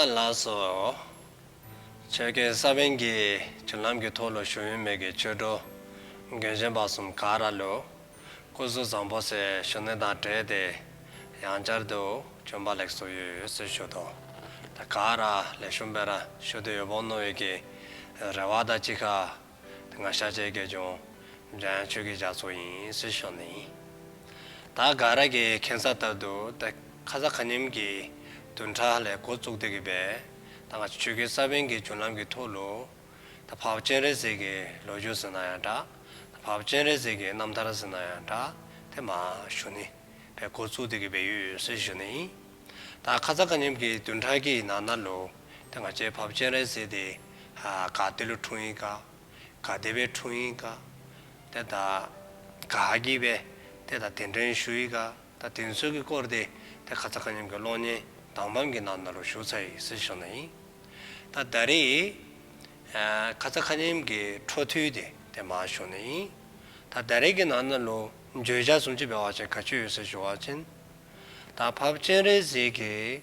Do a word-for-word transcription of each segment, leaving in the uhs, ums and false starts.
ལགས་སོ། ཆོས་ཀྱི་ས་བོན་གྱི་རྒྱུན་ལམ་གྱི་ཐོག་ལུ་བཞུགས་ཡོད་མི་གི་ཆོས་གྲོགས་རྒན་གཞོན་བར་གསུམ་ག་ར་ལུ་སྐུ་གཟུགས་བཟང་པོ་ཟེར་ཞུ་ནི་དང་འབྲེལ་ཏེ་ཡང་བསྐྱར་དུ་བྱོན་པ་ལེགས་སོ་ཡོད་ཟེར་ཞུ་དོ། ད་ག་ར་ལེགས་ཤོམ་སྦེ་ར་བཞུགས་ཏེ་ཡོདཔ་འོང་མནོ་བའི་གི་རེ་བ་དང་གཅིག་ཁར་ད་ང་ཤཱཀྱའི་དགེ་སློང་འཇམ་དབྱངས་ཆོས་ཀྱི་རྒྱ་མཚོ་ཨིན་ཟེར་ཞུ་ནི་ཨིན། ད་ག་ར་གིས་མཁྱེན་གསལ་ལྟར་དུ་ད་ཁ་ཙ་ཁ་ཉིནམ་གྱི་བདུན་ཕྲག་ལས་འགོ་བཙུགས་ཏེ་གི་སྦེ་ད་ང་བཅས་ཆོས་ཀྱི་ས་བོན་གྱི་རྒྱུན་ལམ་གྱི་ཐོག་ལུ་ད་འཕགས་པ་སྤྱན་རས་གཟིགས་ཀྱི་ལོ་རྒྱུས་ཟེར་ན་ཡང་འདྲ། ད་འཕགས་པ་སྤྱན་རས་གཟིགས་ཀྱི་རྣམ་ཐར་ཟེར་ན་ཡང་འདྲ། དེ་མར་ཞུ་ནི་སྦེ་འགོ་བཙུགས་ཏེ་གི་སྦེ་ཡོད་ཟེར་ཞུ་ནི་ཨིན། ད་ཁ་ཙ་ཁ་ཉིནམ་གྱི་བདུན་ཕྲག་གི་ནང་ན་ལུ་ད་ང་བཅས་འཕགས་པ་སྤྱན་རས་གཟིགས་དེ་ཨ་ག་ཏེ་ལུ་འཁྲུངས་ཡི་ག། ག་དེ་སྦེ་འཁྲུངས་ཡི་ག། ཏེ་ད་ག་གིས་སྦེ་ཏེ་ད་གདན་འདྲེན་ཞུ་ཡི་ག། ད་དེ་ཚུ་གི་སྐོར་དེ་ཏེ་ཁ་ཙ་ཁ་ཉིནམ་གྱི་གློག་བརྙན་དང་པམ་གྱི་ནང་ན་ལུ་ཞུ་ཚར་ཡི་ཟེར་ཞུ་ནི་ཨིན། ད་ད་རེས་ཨ་ཁ་ཙ་ཁ་ཉིནམ་གྱི་འཕྲོ་མཐུད་དེ་ཏེ་མར་ཞུ་ནི་ཨིན། ད་ད་རེས་ཀྱི་ནང་ན་ལུ་བརྗོད་བྱ་བཟུམ་ཅིག་འབད་བ་ཅིན་ག་ཅི་ཡོད་ཟེར་ཞུ་བ་ཅིན་ད་འཕགས་པ་སྤྱན་རས་གཟིགས་ཀྱིས་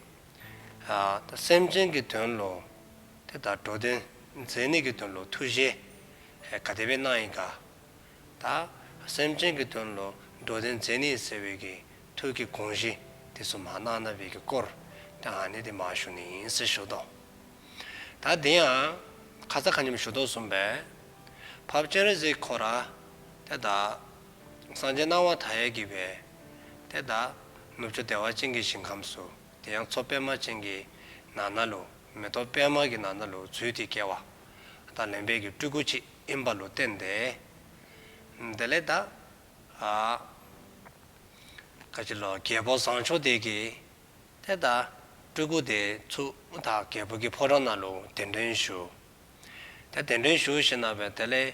ཨ་ད་སེམས་ཅན་གྱི་དོན་ལུ་ཏེ་ད་འགྲོ་དོན་མཛད་ནི་གི་དོན་ལུ་ཐུགས་རྗེ་ཨེ་ག་དེ་སྦེ་གནང་ཡི་ག། ད་སེམས་ཅན་གྱི་དོན་ལུ་འགྲོ་དོན་མཛད་ནི་ཟེར་བའི་གི་ཐུགས་ཀྱི་དགོངས་གཞི་དེ་ཚུ་མར་གནང་གནང་བའི་གི་སྐོར་ད་ཨ་ནི་དེ་མར་ཞུ་ནི་ཨིན་ཟེར་ཞུ་དོ། ད་དེ་ཡང་ཁ་ཙ་ཁ་ཉིནམ་ཞུ་དོ་བཟུམ་སྦེ་འཕགས་པ་སྤྱན་རས་གཟིགས་ཁོ་ར་ཏེ་ད་སངས་རྒྱས་སྣང་བ་མཐའ་ཡས་ཀྱིས་སྦེ་ཏེ་ད་ནུབ་ཕྱོགས་བདེ་བ་ཅན་གྱི་ཞིང་ཁམས་སུ་དེ་ཡང་མཚོ་པདྨ་ཅན་གྱི་ནང་ན་ལུ་མེ་ཏོག་པདྨ་གི་ནང་ན་ལུ་འཛུལ་ཏེ་སྐྱེ་བ་ད་ལེན་པའི་གི་སྤྲུལ་སྐུ་ཅིག་ཨིནམ་ལུ་བརྟེན་ཏེ་དེ་ལས་ད་ཨ་ག་ཅི་ལོ་རྒྱལ་པོ་བཟང་མཆོག་དེ་གིས་ཏེ་ད་སྤྲུལ་སྐུ་དེ་ཚུ་ད་རྒྱལ་པོ་གི་ཕོ་བྲང་ནང་ལུ་གདན་འདྲེན་ཞུ། ད་གདན་འདྲེན་ཞུ་ཞིནམ་ལས་དེ་ལས་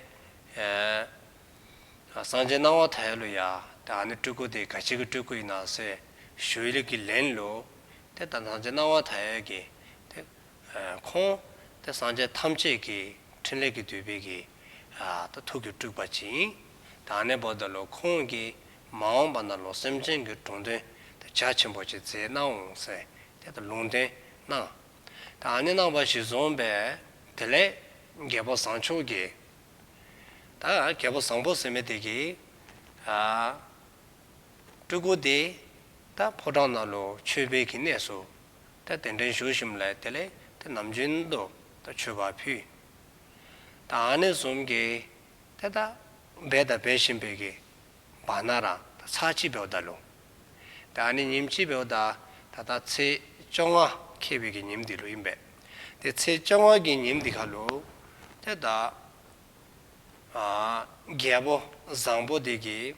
ཨེ་སངས་རྒྱས་སྣང་བ་མཐའ་ཡས་ལུ་ཡང་ད་ཨ་ནི་སྤྲུལ་སྐུ་དེ་ག་ཅི་གི་སྤྲུལ་སྐུ་ཨིན་ན་ཟེར་ཞུ་ཡི་ལས་ཀྱི་ལན་ལུ་ཏེ་ད་སངས་རྒྱས་སྣང་བ་མཐའ་ཡས་ཀྱིས་ཏེ་ཨེ་ཁོང་ཏེ་སངས་རྒྱས་ཐམས་ཅད་ཀྱི་ཕྲིན་ལས་ཀྱིས་བསྡུས་པའི་གི་ཨ་ད་ཐུགས་ཀྱི་སྤྲུལ་པ་ཅིག་ཨིན། ད་ཨ་ནི་འབདཝ་ད་ལུ་ཁོང་གིས་མ་འོངས་པ་ནང་ལུ་སེམས་ཅན་གྱི་འགྲོ་དོན་ཏེ་རྒྱ་ཆེན་པོ་ཅིག་མཛད་གནང་འོང་ཟེར་ཏེ་ད་ལུང་བསྟན་གནང་། ད་ཨ་ནི་གནང་བ་གཞིར་བཟུང་སྦེ་དེ་ལས་རྒྱལ་པོ་བཟང་མཆོག་གིས་ད་རྒྱལ་པོ་བཟང་པོ་ཟེར་མི་དེ་གིས་ཨ་སྤྲུལ་སྐུ་དེ་ད་ཕོ་བྲང་ནང་ལུ་མཆོད་པའི་གི་གནས་སུ་ད་གདན་འདྲེན་ཞུ་ཞིནམ་ལས་དེ་ལས་ཏེ་ནམ་རྒྱུན་དུ་ད་མཆོད་པ་ཕུལ། ད་ཨ་ནི་བཟུམ་གྱི་ཏེ་ད་འབད་དང་འབད་བཞིན་པའི་གི་བར་ན་ར་ད་ཚར་གཅིག་འབདཝ་ད་ལུ་ད་ཨ་ནི་ཉིནམ་གཅིག་འབདཝ་ད་ད་ད་ཚེས་བཅོ་ལྔ་ཁེལ་བའི་གི་ཉིནམ་དེ་ལུ་ཨིན་པས། ཏེ་ཚེས་བཅོ་ལྔ་གི་ཉིནམ་དེ་ཁར་ལུ་ཏེ་ད་ཨ་རྒྱལ་པོ་བཟང་པོ་དེ་གིས་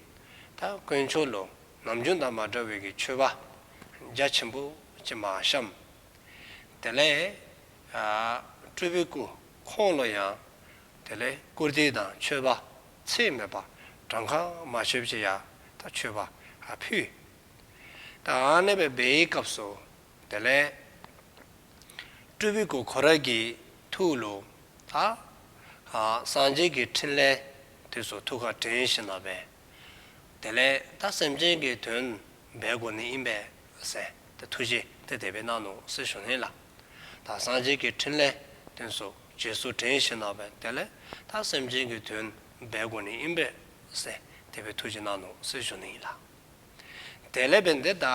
ད་དཀོན་མཆོག་ལུ་ནམ་རྒྱུན་དང་མ་འདྲ་བའི་གི་མཆོད་པ་རྒྱ་ཆེན་པོ་ཅིག་མར་བཤམས། དེ་ལས་ཨ་སྤྲུལ་པའི་སྐུ་ཁོང་ལུ་ཡང་དེ་ལས་བཀུར་སྟི་དང་མཆོད་པ་ཚད་མེད་པ་གྲངས་ཁ་མ་ཆོདཔ་ཅིག་ཡང་ད་མཆོད་པ་ཨ་ཕུལ། ད་ཨ་ནེ་སྦེ་འབད་བའི་སྐབས་སུ་དེ་ལས་སྤྲུལ་པའི་སྐུ་ཁོ་ར་གི་ཐུགས་ལུ་ད་ཨ་སངས་རྒྱས་ཀྱི་ཕྲིན་ལས་དེ་ཚུ་ཐུགས་ཁར་དྲན་ཞིནམ་ལས་དེ་ལས་ད་སེམས་ཅན་གྱི་དོན་འབད་དགོ་ནི་ཨིན་པས་ཟེར་ད་ཐུགས་བཞེད་དེ་དེ་སྦེ་གནང་ནུག་ཟེར་ཞུ་ནི་ལགས། ད་སངས་རྒྱས་ཀྱི་ཕྲིན་ལས་དེ་ཚུ་རྗེས་སུ་དྲན་ཞིནམ་ལས་དེ་ལས་ད་སེམས་ཅན་གྱི་དོན་འབད་དགོ་ནི་ཨིན་པས་ཟེར་དེ་སྦེ་ཐུགས་བཞེད་གནང་ནུག་ཟེར་ཞུ་ནི་ཨིན་ལགས། དེ་ལས་འབདན་ཏེ་ད་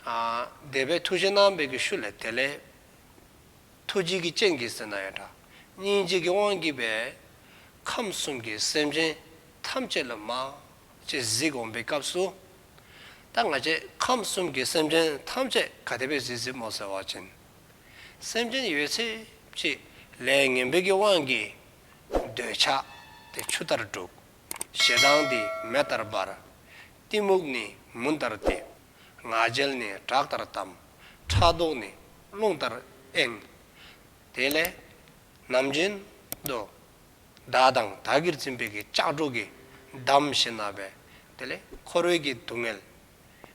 ཨ་དེ་སྦེ་ཐུགས་བཞེད་གནང་བའི་གི་ཤུལ་ལས་དེ་ལས་ཐུགས་རྗེ་གི་སྤྱན་གྱིས་ཟེར་ན་ཡང་འདྲ། སྙིང་རྗེ་གི་དབང་གིས་སྦེ་ཁམས་གསུམ་གྱི་སེམས་ཅན་ཐམས་ཅད་ལུ་མར་ཅིག་གཟིགས་འོང་པའི་སྐབས་སུ་ད་ང་བཅས་ཁམས་གསུམ་གྱི་སེམས་ཅན་ཐམས་ཅད་ག་དེ་སྦེ་གཟིགས་གཟིགསཔ་སྨོ་ཟེར་བ་ཅིན་སེམས་ཅན་ཡོད་ཚད་ཅིག་ལས་ངན་པའི་གི་དབང་གིས་འདོད་ཆགས་དེ་ཆུ་ལྟར་འཁྲུགས། ཞེ་སྡང་དེ་མེ་ལྟར་འབར། གཏི་མུག་ནི་མུན་ལྟར་ལྡིབ། ང་རྒྱལ་ནི་བྲག་ལྟར་གཏམས། ཕྲག་དོག་ནི་རླུང་ལྟར་གཡེངས། དེ་ལས་ནམ་རྒྱུན་དུ་བདག་དང་བདག་གིར་འཛིན་པའི་གི་ལྕགས་སྒྲོག་གིས་བསྡམས་ཞིནམ་ལས་དེ་ལས་འཁོར་བའི་གི་སྡུག་བསྔལ་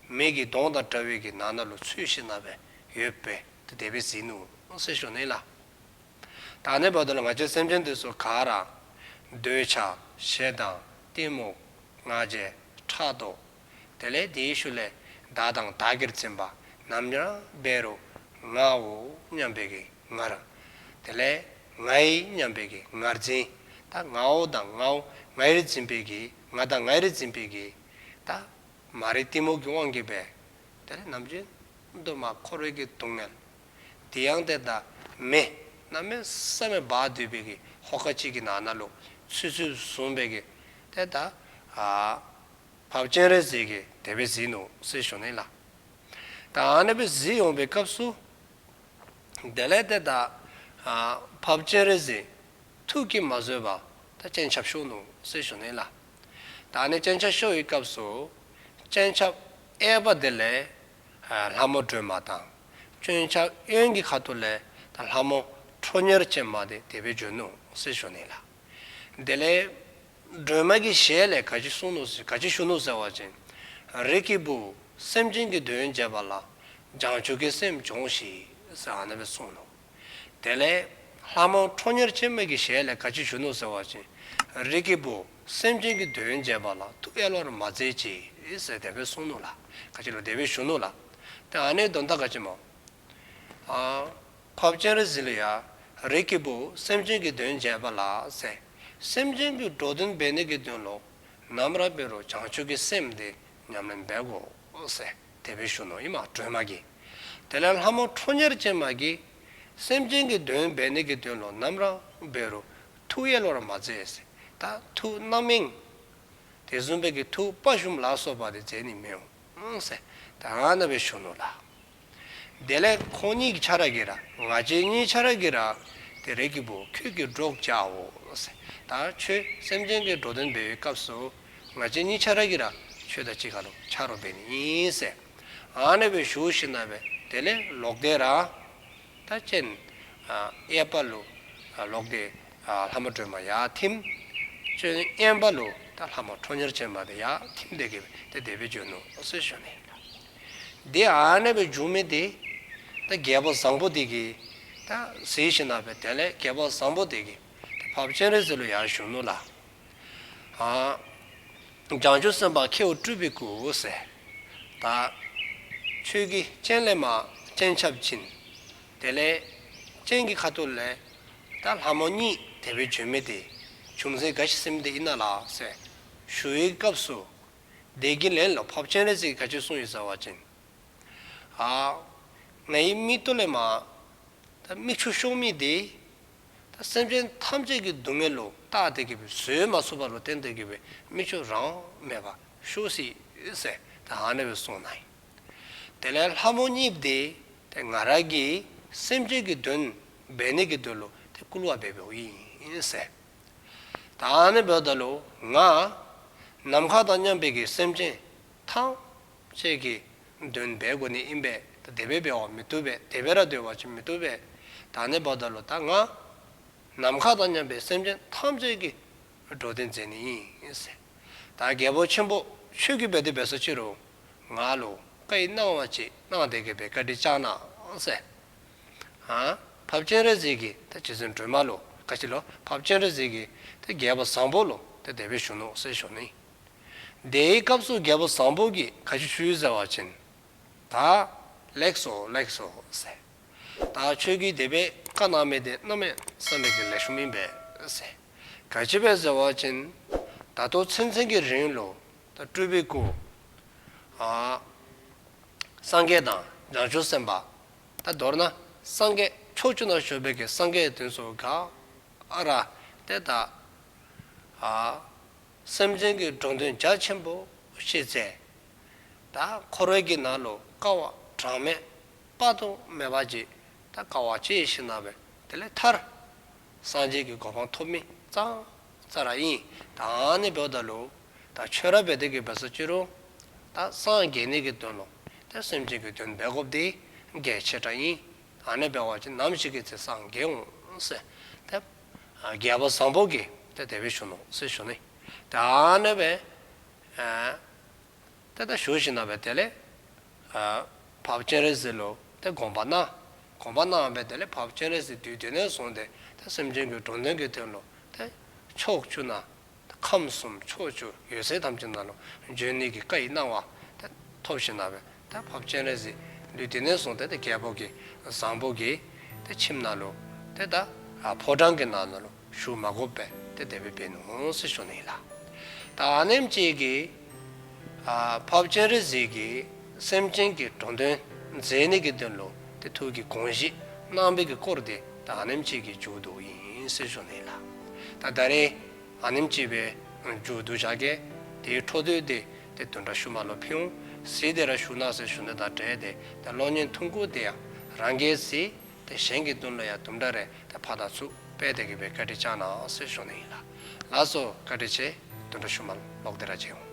མེ་གི་དོང་དང་འདྲ་བའི་གི་ནང་ན་ལུ་ཚུད་ཞིནམ་ལས་ཡོདཔ་སྦེ་དེ་དེ་སྦེ་གཟིགས་ནུག་ཟེར་ཞུ་ནི་ལགས། ད་ཨ་ནི་འབདཝ་ད་ལུ་ང་བཅས་སེམས་ཅན་དེ་ཚུ་ག་ར་འདོད་ཆགས་ཞེ་སྡང་གཏི་མུག་ང་རྒྱལ་ཕྲག་དོག་དེ་ལས་དེའི་ཤུལ་ལས་བདག་དང་བདག་གིར་འཛིན་པ་ནམ་ཡང་འབད་རུང་ ངའོ་སྙམ་པའི་གི་ངར། དེ་ལས་ངའི་སྙམ་པའི་གི་ངར་འཛིན། ད་ངའོ་དང་ངའོ་ངའི་ར་འཛིན་པའི་གི་ང་དང་ངའི་ར་འཛིན་པའི་གི་ད་མ་རིག་གཏི་མུག་གི་དབང་གིས་སྦེ་དེ་ལས་ནམ་རྒྱུན་དུ་མ་འཁོར་བའི་གི་སྡུག་བསྔལ། དེ་ཡང་དེ་ད་མེ་གནམ་མེད་ས་མེད་འབར་སྡོད་པའི་གི་ཧོ་ཀ་ཅིག་གི་ནང་ན་ལུ་ཚུད་ཚུདཔ་བཟུམ་སྦེ་གི་དེ་ད་ཨ་འཕགས་པ་སྤྱན་རས་གཟིགས་ཀྱིས་དེ་སྦེ་གཟིགས་ནུག་ཟེར་ཞུ་ནི་ལགས། ད་ཨ་ནེ་སྦེ་གཟིགས་འོང་པའི་སྐབས་སུ་དེ་ལས་དེ་ད་ཨ་འཕགས་པ་སྤྱན་རས་གཟིགས་ཐུགས་ཀྱིས་མ་བཟོད་པར་ད་སྤྱན་ཆབ་ཤོར་ནུག་ཟེར་ཞུ་ནི་ལགས། ད་ཨ་ནི་སྤྱན་ཆབ་ཤོར་བའི་སྐབས་སུ་སྤྱན་ཆབ་གཡས་པ་དེ་ལས་ཨ་ལྷ་མོ་སྒྲོལ་མ་དང་། སྤྱན་ཆབ་གཡོན་གྱི་ཁ་ཐུག་ལས་ད་ལྷ་མོ་ཁྲོ་གཉེར་ཅན་མ་དེ་དེ་སྦེ་བྱོན་ནུག་ཟེར་ཞུ་ནི་ལགས། དེ་ལས་སྒྲོལ་མ་གི་ཞལ་ལས་ག་ཅི་གསུངས་ནུག་ཟེར་ག་ཅི་ཞུ་ནུག་ཟེར་བ་ཅིན། རིགས་ཀྱི་བུ་སེམས་ཅན་གྱི་དོན་བྱེད་པ་ལ། བྱང་ཆུབ་ཀྱི་སེམས་སྦྱོངས་ཤིག་ཟེར་ཨ་ནེ་སྦེ་གསུངས་ནུག། དེ་ལས་ལྷ་མོ་ཁྲོ་གཉེར་ཅན་མ་གི་ཞལ་ལས་ག་ཅི་ཞུ་ནུག་ཟེར་བ་ཅིན། རིགས་ཀྱི་བུ་སེམས་ཅན་གྱི་དོན་བྱེད་པ་ལ། ཐུགས་གཡེལ་བར་མ་མཛད་ཅིག་ཟེར་དེ་སྦེ་གསུངས་ནུག་ལགས། ག་ཅི་ལོ་དེ་སྦེ་ཞུ་ནུག་ལགས། ཏེ་ཨ་ནི་དོན་དག་ག་ཅི་སྨོ། ཨ་འཕགས་པ་སྤྱན་རས་གཟིགས་ལུ་ཡང་རིགས་ཀྱི་བུ་སེམས་ཅན་གྱི་དོན་བྱེད་པ་ལ་ཟེར། སེམས་ཅན་གྱི་འགྲོ་དོན་འབད་ནི་གི་དོན་ལུ་ནམ་ར་འབད་རུང་བྱང་ཆུབ་ཀྱི་སེམས་དེ་ཉམས་ལེན་འབད་དགོ་ཟེར་དེ་སྦེ་ཞུ་ནུག་ཨིན་མས་སྒྲོལ་མ་གིས། དེ་ལས་ལྷ་མོ་ཁྲོ་གཉེར་ཅན་མ་གིས་སེམས་ཅན་གྱི་དོན་འབད་ནི་གི་དོན་ལུ་ནམ་ར་འབད་རུང་ཐུགས་གཡེལ་བར་མ་མཛད་ཟེར། ད་ཐུགས་རྣམ་གཡེང་དེ་བཟུམ་སྦེ་གི་ཐུགས་དཔའ་ཞུམ་ལ་སོགས་པ་དེ་མཛད་ནི་མི་འོང་ཟེར་ད་ཨ་ནེ་སྦེ་ཞུ་ནུག་ལགས། དེ་ལས་ཁོང་གཉིས་ཀྱི་ཆ་ར་གིས་ར་ང་བཅས་གཉིས་ཆ་ར་གིས་ར་ཏེ་རིགས་ཀྱི་བུ་ཁྱོད་ཀྱིས་གྲོགས་བྱའོ་ཟེར། ད་ཁྱོད་སེམས་ཅན་གྱི་འགྲོ་དོན་འབད་བའི་སྐབས་སུ་ང་བཅས་གཉིས་ཆ་ར་གིས་ར་ཁྱོད་དང་གཅིག་ཁར་ལུ་ཆ་རོགས་འབད་ནི་ཨིན་ཟེར། ཨ་ནེ་སྦེ་ཞུ་ཞིནམ་ལས་དེ་ལས་ལོག་སྟེ་ར་ད་སྤྱན་ཨ་གཡས་པ་ལུ་ཨ་ལོག་སྟེ་ཨ་ལྷ་མོ་སྒྲོལ་མ་ཡར་ཐིམ། སྤྱན་གཡོན་པ་ལུ་ད་ལྷ་མོ་ཁྲོ་གཉེར་ཅན་མ་དེ་ཡར་ཐིམ་སྟེ་གི་ཏེ་དེ་སྦེ་བྱོན་ནུག་ཟེར་ཞུ་ནི། དེ་ཨ་ནེ་སྦེ་བྱུང་མི་དེ་ད་རྒྱལ་པོ་བཟང་པོ་དེ་གིས་ད་གཟིགས་ཞིནམ་ལས་དེ་ལས་རྒྱལ་པོ་བཟང་པོ་དེ་གིས་ད་འཕགས་པ་སྤྱན་རས་གཟིགས་ལུ་ཡར་ཞུ་ནུག་ལགས། ཨ་བྱང་ཆུབ་སེམས་དཔའ་ཁྱེའུ་སྤྲུལ་པའི་སྐུ་ཟེར། ད་ཁྱོད་ཀྱི་སྤྱན་ལས་མར་སྤྱན་ཆབ་བྱིན། དེ་ལས་སྤྱན་གྱི་ཁ་ཐུག་ལས་ད་ལྷ་མོ་གཉིས་དེ་སྦེ་བྱོན་མི་དེ་བྱུང་ཚུལ་ག་ཅི་ཟེར་མི་དེ་ཨིན་ན་ལགས་ཟེར་ཞུ་བའི་སྐབས་སུ། དེ་གི་ལན་ལུ་འཕགས་པ་སྤྱན་རས་གཟིགས་ག་ཅི་གསུངས་ཡི་ཟེར་བ་ཅིན། ཨ་ངའི་མིག་ཏོ་ལས་མར་ད་མིག་ཆུ་ཤོར་མི་དེ་ད་སེམས་ཅན་ཐམས་ཅད་ཀྱི་སྡུག་བསྔལ་ལུ་བལྟ་སྟེ་གི་སྦེ་བཟོད་མ་ཚུགས་པ་ལུ་བརྟེན་ཏེ་གི་སྦེ་མིག་ཆུ་རང་མེད་པར་ཤོར་ཅི་ཟེར་ད་ཨ་ནེ་སྦེ་གསུངས་ནུག། དེ་ལས་ལྷ་མོ་གཉིས་དེ་ད་ང་ར་གིས་སེམས་ཅན་གྱི་དོན་འབད་ནི་གི་དོན་ལུ་ད་བསྐུལ་བ་འབད་འབདཝ་ཨིན་ཟེར། ད་ཨ་ནེ་འབདཝ་ད་ལུ་ང་ནམ་མཁའ་དང་མཉམ་པའི་གི་སེམས་ཅན་ཐམས་ཅད་ཀྱི་དོན་འབད་དགོ་ནི་ཨིན་པས། ད་དེ་སྦེ་འབད་བ་མི་བཏུབ་པས། དེ་སྦེ་ར་སྡོད་པ་ཅིན་མི་བཏུབ་པས། ད་ཨ་ནེ་འབདཝ་ད་ལུ་ད་ང་ནམ་མཁའ་དང་མཉམ་པའི་སེམས་ཅན་ཐམས་ཅད་ཀྱི་འགྲོ་དོན་མཛད་ནི་ཨིན་ཟེར། ད་རྒྱལ་པོ་ཆེན་པོ་ཁྱོད་ཀྱིས་འབད་དེ་འབད་སོ་ཅི་རུང་ང་ལུ་བཀའ་ཡི་གནང་བ་ཅིག་གནང་སྟེ་གི་སྦེ་བཀའ་དྲིན་བསྐྱང་གནང་ཟེར། ཨ་འཕགས་པ་སྤྱན་རས་གཟིགས་ཀྱིས་ད་རྗེ་བཙུན་སྒྲོལ་མ་ལུ་ག་ཅི་ལོ་འཕགས་པ་སྤྱན་རས་གཟིགས་ཀྱིས་ད་རྒྱལ་པོ་བཟང་པོ་ལུ་ད་དེ་སྦེ་ཞུ་ནུག་ཟེར་ཞུ་ནི། དེའི་སྐབས་སུ་རྒྱལ་པོ་བཟང་པོ་གིས་ག་ཅི་ཞུ་ཡི་ཟེར་བ་ཅིན། ད་ལེགས་སོ་ལེགས་སོ་ཟེར། ད་ཁྱོད་ཀྱིས་དེ་སྦེ་བཀའ་གནང་མི་དེ་གནམ་མེད་ས་མེད་ཀྱི་ལེགས་ཤོམ་ཨིན་པས་ཟེར། ག་ཅི་སྦེ་ཟེར་བ་ཅིན། ད་ལྟོ་ཚུན་ཚོད་ཀྱི་རིང་ལུ་ད་སྤྲུལ་པའི་སྐུ་ཨ་སངས་རྒྱས་དང་བྱང་ཆུབ་སེམས་དཔའ། ད་མདོར་ན་སངས་རྒྱས་ཕྱོགས་བཅུ་ན་བཞུགས་པའི་གི་སངས་རྒྱས་དེ་ཚུ་ག་ར་ཏེ་ད་ཨ་སེམས་ཅན་གྱི་འགྲོ་དོན་རྒྱ་ཆེན་པོ་ཤེས་ཚེ། ད་འཁོར་བའི་གི་ནང་ལུ་དཀའ་བ་གྲངས་མེད་དཔག་ཏུ་མེད་པ་ཅིག་ད་དཀའ་བ་སྤྱད་ཞིནམ་ལས་དེ་ལས་མཐར་སངས་རྒྱས་ཀྱི་གོ་འཕང་ཐོབ་མི་ཙང་ཙ་ར་ཨིན། ད་ཨ་ནི་འབདཝ་ད་ལུ་ད་ཁྱོད་ར་འབད་དེ་གི་འབད་སོ་ཅི་རུང་ད་སངས་རྒྱས་ནི་གི་དོན་ལུ་ད་སེམས་ཅན་གྱི་དོན་འབད་དགོཔ་དེ་གལ་ཆེ་དྲགས་ཨིན། ཨ་ནི་འབད་བ་ཅིན་ནམ་ཞིག་གི་ཚེ་སངས་རྒྱས་འོང་ཟེར། ད་རྒྱལ་པོ་བཟང་པོ་གིས་ད་དེ་སྦེ་ཞུ་ནུག་ཟེར་ཞུ་ནི། ད་ཨ་ནི་སྦེ་ཨ་ད་ད་ཞུ་ཞིནམ་ལས་དེ་ལས་ཨ་འཕགས་པ་སྤྱན་རས་གཟིགས་ལུ་ད་དགོངས་པ་གནང་། དགོངས་པ་གནང་སྦེ་དེ་ལས་འཕགས་པ་སྤྱན་རས་གཟིགས་དུས་དེ་ནས་བཟུང་སྟེ་ད་སེམས་ཅན་གྱི་འགྲོ་དོན་གྱི་དོན་ལུ་ད་ཕྱོགས་བཅུ་ན་ད་ཁམས་གསུམ་ཕྱོགས་བཅུ་ཡོད་ཚད་ཐམས་ཅད་ནང་ལུ་འབྱོན་ནི་གི་བཀའ་ཡི་གནང་བ་ད་ཐོབ་ཞིནམ་ལས་ད་འཕགས་པ་སྤྱན་རས་གཟིགས་ ལུས་དེ་ནས་བཟུང་སྟེ་ཏེ་རྒྱལ་པོ་གི་བཟང་པོ་གི་ཏེ་ཁྱིམ་ནང་ལུ་ཏེ་ད་ཕོ་བྲང་གི་ནང་ན་ལུ་བཞུགས་མ་དགོ་པར་ཏེ་དེ་སྦེ་འབད་ནུག་ཟེར་ཞུ་ནི་ཨིན་ལགས། ད་ཨ་ནེམ་ཅིག་གིས་ཨ་འཕགས་པ་སྤྱན་རས་གཟིགས་ཀྱིས་སེམས་ཅན་གྱི་འགྲོ་དོན་མཛད་ནི་གི་དོན་ལུ་ཏེ་ཐུགས་ཀྱི་དགོངས་བཞེད་གནང་བའི་གི་སྐོར་དེ་ད་ཨ་ནེམ་ཅིག་གིས་མཇུག་བསྡུཝ་ཨིན་ཟེར་ཞུ་ནི་ཨིན་ལགས། ད་ད་རེས་ཨ་ནེམ་ཅིག་སྦེ་མཇུག་བསྡུ་བཞག་གེ། དེའི་འཕྲོ་མཐུད་དེ་ཏེ་བདུན་ཕྲག་ཤུལ་མ་ལུ་ཕུལ་འོང་། གཟིགས་ཏེ་ར་བཞུགས་གནང་ཟེར་ཞུ་ནི་དང་འབྲེལ་ཏེ་ད་གློག་བརྙན་ཐུང་ཀུ་དེ་ཡང་རང་གིས་གཟིགས་ཏེ་གཞན་གྱི་དོན་ལུ་ཡང་དུམ་གྲ་རེ་ཏེ་ཕར་དང་ཚུར་སྤེལ་ཏེ་གི་སྦེ་བཀའ་དྲིན་བསྐྱང་གནང་ཟེར་ཞུ་ནི་ཨིན་ལགས། ལགས་སོ། བཀའ་དྲིན་ཆེ། བདུན་ཕྲག་ཤུལ་མ་ལུ་ལོག་སྟེ་ར་མཇལ་འོང་།